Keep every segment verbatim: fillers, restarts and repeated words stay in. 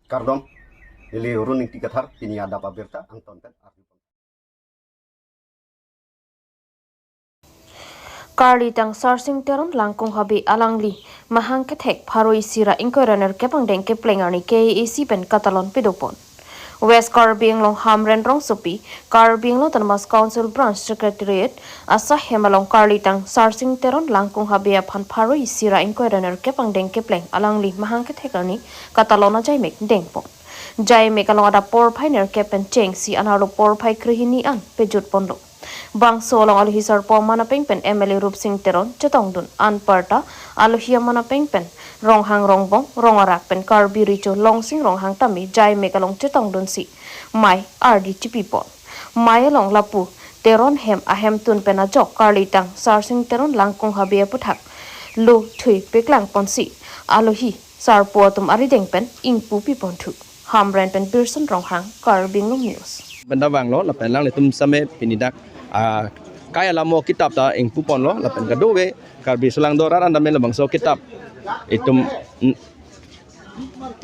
Kardom, neli Run Ingti Kathar, pini adap abirta angton pen arju. Karlitang Sarsing Teron Langkung Habe alangli mahang kethek pharo isi ra ingkoi ra nerkep angdeng kepleng arni K A A C pen katalon pidopon. West Karbi Anglong Hamren rongsopi, Karbi Anglong Autonomous Council Branch Secretariat asahem along karlitang Sarsing Teron Langkung Habe aphan pharo isi ra ingkoi ra nerkep angdeng kepleng alangli mahang kethek arni katalon ajaimek dengpon. Jaimek along adap porphai nerkep pen chengsi anarlo porphai krehini an pejutponlo. Bangso along alohi sarpo amanapeng pen M L A Rupsing Teron chetongdun, anparta alohi amanapeng pen Ronghang Rongbong, Rongarak pen Karbi Recho Longsing Ronghang tame jaimek along chetongdunsi mei ardi chipipon. Mei along lapu Teron hem ahemtun pen ajok karlitang Sarsing Teron Langkung Habe aputhak lo thui peklangponsi alohi sarpo atum arideng pen ingpu piponthu. Hamren pen Birson Ronghang, Karbi Anglong News. Benda banglo, lapen alanglitum same pini dak, ah, kai alamo kitap ta ingpuponlo, lapen kadokave Karbi sulang dorat anda me labangso kitap itum, mm,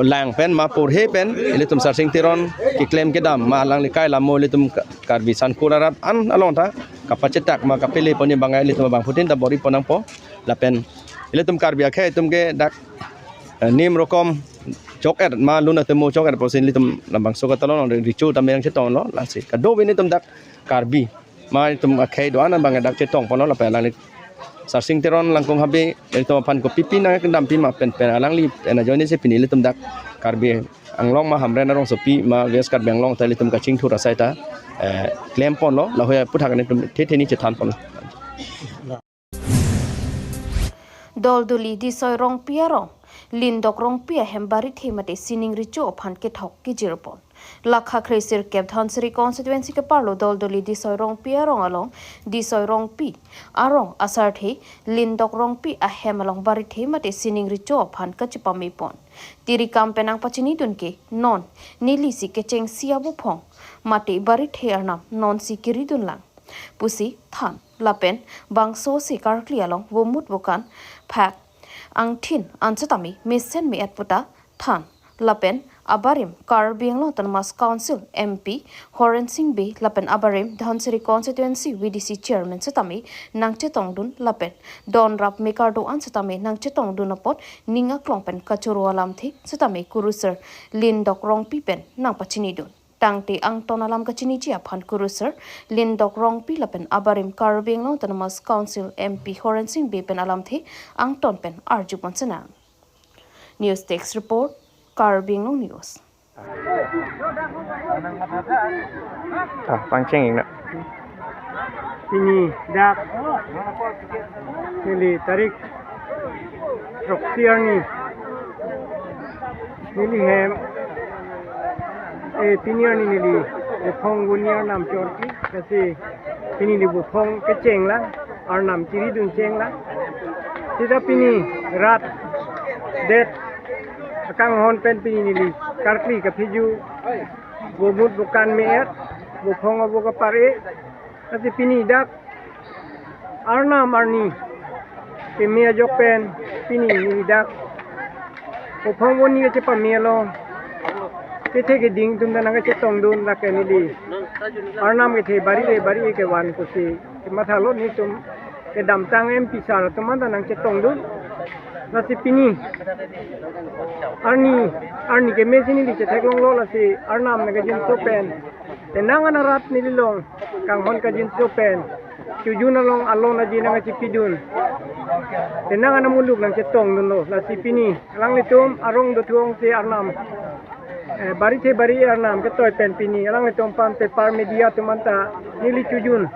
lang pen ma porhe pen, ilitum Sarsing Teron keklem kedam ma alangli kai alamo ilitum Ka-, Karbi Sangkur arat an along ta kapachetak ma kapele poni bangai ilitum abangphutin ta bor-ipon nangpo, lapen ilitum Karbi akhei atum ke dak, eh, nim rokom chok-et ma lun atum mo chok-et pusi ilitum labangso katalon Recho tame nangchetonglo, lasi kadokave ilitum dak Karbi ma itum akhei do-an abang dak chetongponlo, lapen alangli Sarsing Teron Langkung Habe ilitum aphan kopipi nangkedampi ma pen pen alangli pen ajoinesi pini ilitum dak Karbi Anglong ma Hamren arongsopi ma West Karbi Anglong ta ilitum kachingthur asai ta, eh, klemponlo, lahei aputhak ilitum thethe ni chethanponlo. Doldoli Disoi Rongpi arong Lindok Rongpi ahem barithe mate sining recho aphan kethok kejirpon. Lakha kre sirkep Dhansiri constituency keparlo Doldoli Disoi Rongpi arong along Disoi Rongpi arong asarthe Lindok Rongpi ahem along barithe mate sining recho aphan kachepamepon. Tirikam pen nangpachinidun ke non nelisi kechengsi abuphong mate barithe arnam nonsi keridunlang pusi than, lapen bangso si karkli along vomut vokan phak angthin an setame mesen me-et puta than, lapen abarim Karbi Anglong Autonomous Council M P Horensing Bey lapen abarim Dhansiri constituency V D C chairman setame nangchetongdun, lapen donrap mekar do-an setame nangchetongdun apot ning aklong pen kachoro alamthe setame kurusar Lindok Rongpi pen nangpachinidun. Tangte angton alam kachiniji aphan kurusar Lindok Rongpi lapen abarim Karbi Anglong Autonomous Council M P Horensing Bey pen alamthe angton pen arjupon senang. News Desk Report, Karbi Anglong News. Ah, pangcheng ingna. Pini dak neli tarik throksi arni neli hem, eh, pini arni neli buphong voni arnam chorki, lasi pini neli buphong kechenglang, arnam chiridun chenglang. Seta pini rat det akanghon pen pini neli karkli kaphiju, vomut vokan me-et, buphong abo kapar-e, lasi pini dak arnam arni keme ajok pen pini neli dak buphong voni kachepame along kethe keding atum ta nangkachetongdun, lake neli arnam kethe bari-e bari-e kevan pusi kemathalo, netum kedamtang M P sir atum anta nangchetongdun. Lasi pini arni, arni kemesi neli chetheklonglo, lasi arnam nangkajinso pen, penang an arat neli along kanghon kajinso pen chojun along alon aji nangkachipidun, penang an amuluk nangchetongdunlo. Lasi pini alanglitum arong dothuong si arnam, eh, barithe bari-e arnam ketoi pen pini alanglitum aphan paper media atum anta neli chojun,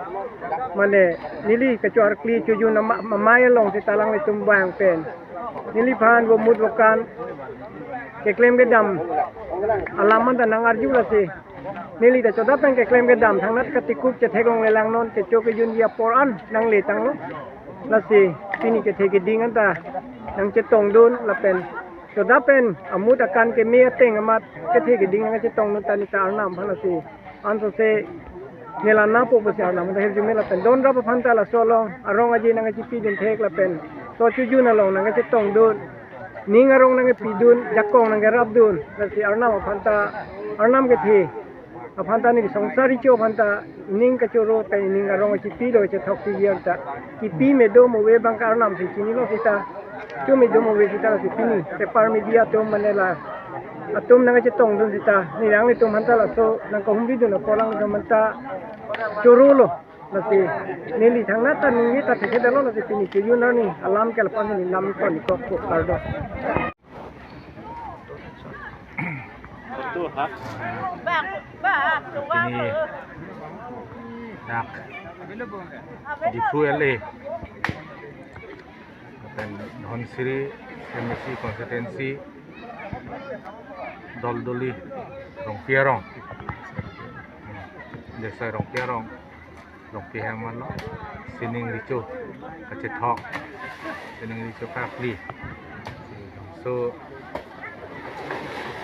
mane neli kachoarkli chojun ama-, amei along seta alanglitum vang pen neliphan vomut vokan keklem kedam alam anta nangarju, lasi neli ta chodap pen keklem kedam thangnat katikup chetheklonglelang, non kecho kejunji apor an nangletanglo. Lasi pini kethe keding anta nangchetongdun, lapen chodap pen amut akan keme ateng amat kethe keding nangchetongdun ta neta arnam aphan, lasi ansose nelana po pusi arnam anta hirjume, lapen donrap aphan ta laso along arong aji nangkachipidun thek, lapen so chojun along nangkachetongdun. Ning arong nangkepidun, jakong nangkerapdun, lasi Arnam aphanta, Arnam kethe aphanta, ne songsar richo aphanta, ning kachoro pen ning arong chipilo, chethok chijir ta. Kipi me do mo ave abang ke Arnam si chinilo seta. Cho me do mo ave seta lasi pini, pepar media atum mane la atum nangkachetongdun seta, ne nanglitum aphanta laso nangkahumridun apot alanglitum aphanta chorolo. Lasi neli thangnat ta ningje ta thekthedetlo, lasi pini chojun arni alam ke lapu-an neli lam ko ni kok ko kardom. Pini dak Diphu L A pen Dhansiri M A C constituency Doldoli Rongpi arong, Desai Rongpi arong, Rongpi hem arlo, sining richo kachethok, sining richo karkli. So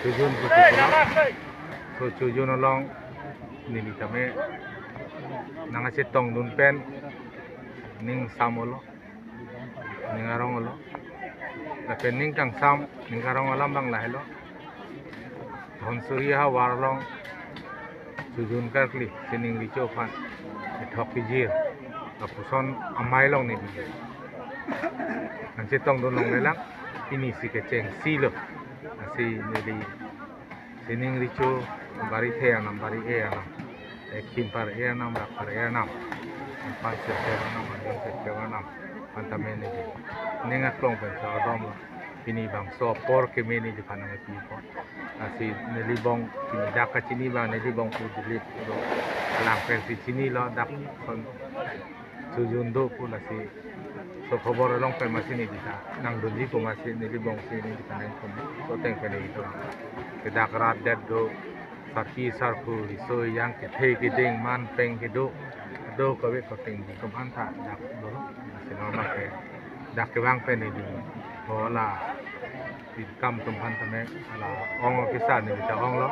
chojun pusi pulo, so chojun along neli tame nangkachetongdun pen ning samlo, ning aronglo. Lapen ning kangsam, ning karong alam abang lahelo. Dhansiri havar along chojun karkli, sining richo aphan chethok chijir, lapuson amei along neli nangchetongdun longlelang, pini si kechengsi lo. Lasi neli sining richo, bari the anam, bari e anam, eh, khim par e anam, rak par e anam, pan sirkep anam, anam sirkep anam, aphan tame neli ning aklong pen chardom lo. Pini bangso apor keme neliphan nangpipo. Lasi neli bong pini dak kachini abang, neli bong pu Dilip pu do, alang pensi chinilo, dak son chojun do pu, lasi so khobor along pen masi neli ta nangdunji pu masi neli bongsi neli ta nangtum so ateng pen neli tum ke dak rat det do, sarpi sarpo, riso ejang, kethe keding, man peng kedo, do kave koteng atum aphanta dak dolo. Lasi normal ke dak kevang pen neli, bola, pinkam atum aphan tame, ala ong kisa neli ta onglo.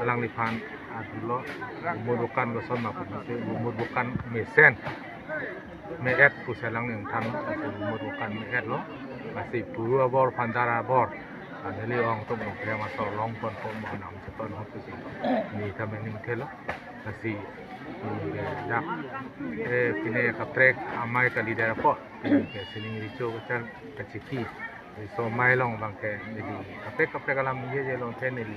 Alangliphan adulo, umut bukan koson ma pu masi, umut bukan mesen me-et pusi alangli ingthan, lasi umut bukan me-etlo. Lasi puru abor, phandar abor, ah, neli ong atum long, kre masor long ponpo, mo anam cheponpo pusi neli tame ning thelo. Lasi, mm, dak, eh, pine kaprek amei kalidet apot, pine ke sining richo kachar kachiki, riso amei along abang ke neli kaprek kaprek alam ningjeje longthe, neli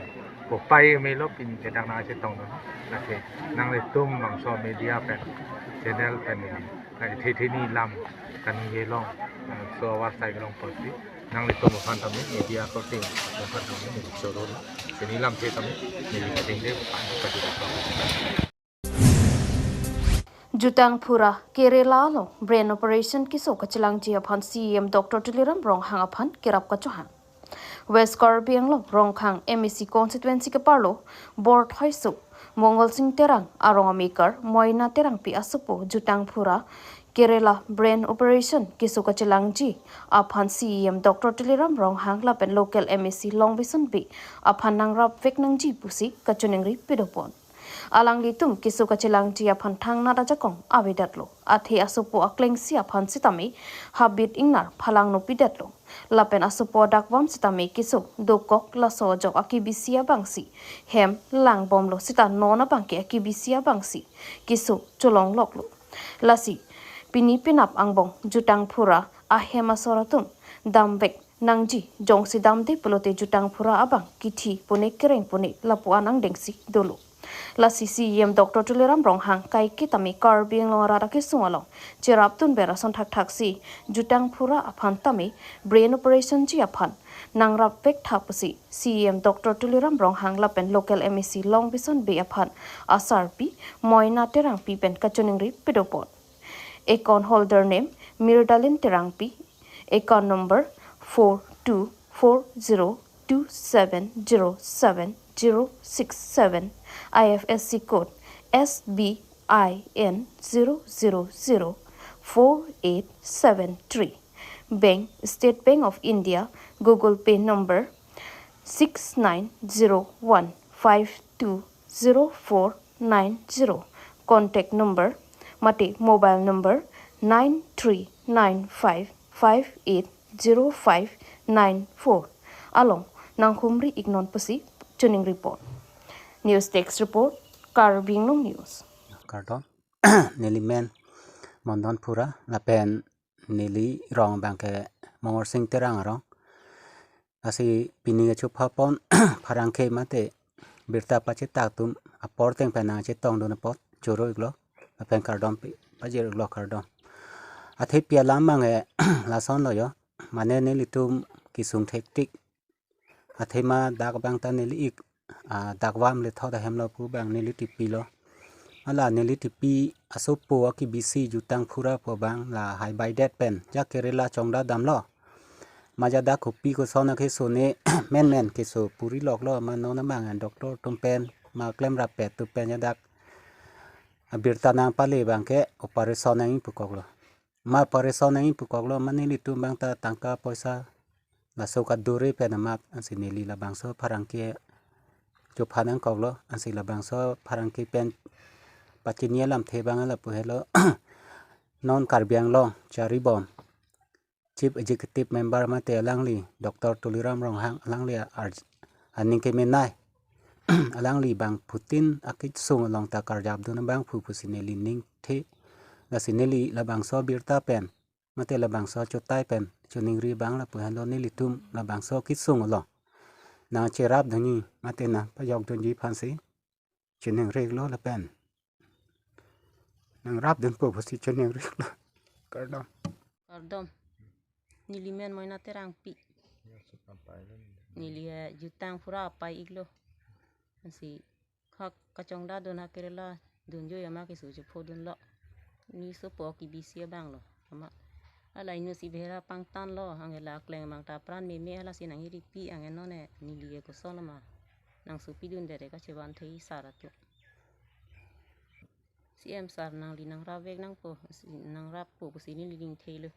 kopai melo, pini ke dak nangchetongdun. Lake nanglitum bangso media pen, channel pen neli, lake the the ni lam kaningje long, eh, so avarsai kelong apotsi nanglitum aphan tame, media korte atum aphan tame neli choro lo. Pini lamthe tame neli kading de pan kading. Jutang phura Kerala along brain operation keso kachelangji aphan C E M Doctor Tuliram Ronghang aphan kerap kachohang. West Karbi Anglong Rongkhang M A C constituency keparlo Borthoiso Mongol Sing Terang arong amekar Moina Terangpi asopo jutang phura Kerala brain operation keso kachelangji aphan C E M Doctor Tuliram Ronghang lapen local M A C Longbison Bey aphan nangrapvek nangji pusi kachiningri pidopon. Alanglitum keso kachelangji aphan thangnat ajakong avedetlo. Athe asopo aklengsi aphan sitame habit ingnar phalangno pidetlo. Lapen asopo adakvam sitame keso dokok, laso ajok akebisi abangsi hem langbomlo sita non abangke akebisi abangsi keso cholongloklo. Lasi pini penap angbong jutang phura ahem asor atum damvek nangji, jongsi damde pulote jutang phura abang kithi pune kereng pune lapu-an angdengsi dolo. Lasi C E M Doctor Tuliram Ronghang kaike tame Karbi Anglong arat akesung along cherapdunver ason thakthaksi jutang phura aphan tame brain operation ji aphan nangrapvek tha pusi C E M Doctor Tuliram Ronghang lapen local M A C Longbison Bey aphan asarpi Moina Terangpi pen kachiningri pidopon. Account holder name Mirdalin Terangpi. Account number four two four zero two seven zero seven zero six seven. I F S C code S B I N zero zero zero four eight seven three. Bank, State Bank of India. Google Pay number six nine zero one five two zero four nine zero. Contact number, mate mobile number, nine three nine five five eight zero five nine four along nanghumri iknon pusi choningri pon. News Desk Report, Karbi Anglong News. Kardom. Neli men Mondon Phura lapen neli rong abangke Mongorsing Terang arong. Lasi pini kechopha pon pherangke mate birta pachetak atum apor ateng pen nangchetongdun apot choro iklo lapen kardom pi-, pajir iklo, kardom. Athe pi alam abangke lasonlo jo. Mane nelitum kesung thektik. Athema dak abang ta neli ik, ah, dak vam le thot ahemlo pu abang neli tipilo. Hala neli tipi asopo akibisi Jutang Phura pu abang lahai baidet pen ja Kerala chongda damlo. Maja dak kopi koson akesung ne menmen keso puri loklo, ma non abang doctor atum pen ma klemrap pet atum pen ja dak abirta nangpale abangke operation nangji pukoklo. Ma operation nangji pukoklo, ma nelitum abang ta tangka poisa laso kadure pen amat, ansi neli labangso pherangke chopha nangkoklo, ansi labangso pherangke pen pachini alamthe abang lapu helo. Non Karbi Anglong Charibon Chief Executive Member mate alangli Doctor Tuliram Ronghang, alangli arj-, aning kemenei. Alangli abangphutin akesung along ta karjapdun abangphu pusi neli ningthe. Lasi neli labangso birta pen mate labangso achotai pen choningri abang lapu helo, nelitum labangso kesung along nangcherapdunji mate nangpajokdunji aphansi choningri iklo lapen nangrapdunpo pusi choningri iklo. Kardom. Kardom. Neli men Moina Terangpi. Neli, eh, Jutang Phura apai iklo. Ansi ha kachongda dun ha Kerala dunjo ya ma keso chephodunlo. Ne sopo akibisi abanglo. Ama hala inut si bera pangtanlo, anke la akleng abang ta pran meme, halasi nanghiripi, anke non ne neli ke kosonlo ma nangsopidundet, kachevanthei sar atum. C M sar, nangli nangrapvek nangpo, si nangrappo pusi neli ningthelo.